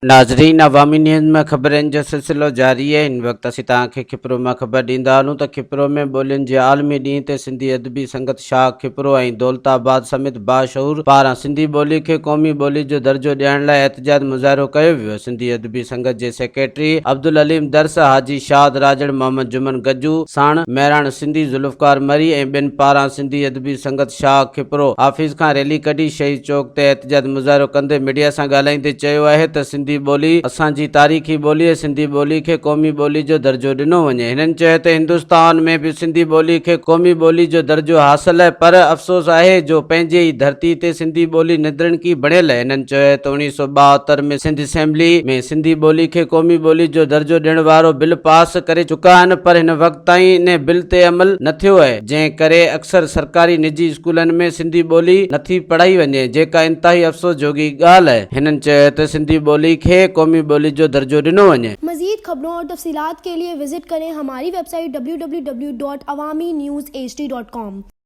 ناظرين عوامي نيوز ۾ خبرن جو سلسلو جاري آهي هن وقت اسين توهان کي کپرو مان خبر ڏيندا هلون ته کپرو ۾ ٻولين جي عالمي ڏينهن تي سنڌي ادبي سنگت شاخ کپرو ۽ دولت آباد سميت باشعور پاران سنڌي ٻولي کي قومي ٻولي جو درجو ڏيڻ لاء احتجاج مظاهرو ڪيو ويو سنڌي ادبي سنگت جي سيڪريٽري عبدالعليم درس حاجي شاد راڄڙ محمد جمن گجو ساڻ مهراڻ سنڌي ذوالفقار مري ۽ ٻين پاران سنڌي ادبي سنگت شاهه کپرو آفيس کان ريلي ڪڍي شهيد چوڪ تي احتجاج مظاهرو ڪندي ميڊيا سان ڳالهائيندي چيو آهي ته سنڌي ٻولي اسان جي تاريخي ٻولي ۽ سنڌي ٻولي کي قومي ٻولي جو درجو ڏنو وڃي هنن چيو ته هندستان ۾ به سنڌي ٻولي کي قومي ٻولي جو درجو حاصل آهي پر افسوس آهي جو پنهنجي ئي ڌرتي تي سنڌي ٻولي نڌڻڪي بڻيل آهي هنن چيو ته 1972 ۾ سنڌ اسيمبلي ۾ سنڌي ٻولي کي قومي ٻولي جو درجو ڏيڻ وارو بل پاس ڪري چڪا آهن پر هن وقت تائين انهي بل تي عمل نه ٿيو آهي جنهن ڪري اڪثر سرڪاري نجي اسڪولن ۾ سنڌي ٻولي نٿي پڙهائي وڃي جيڪا انتهائي افسوس جوڳي ڳالهه آهي. هنن چيو ته سنڌي ٻولي کي قومي ٻولي جو درجو ڏنو وڃي. مزيد خبرون اور تفصيلات ڪي لئي وزٽ ڪرين هماري website W W W dot Awami news H D dot com.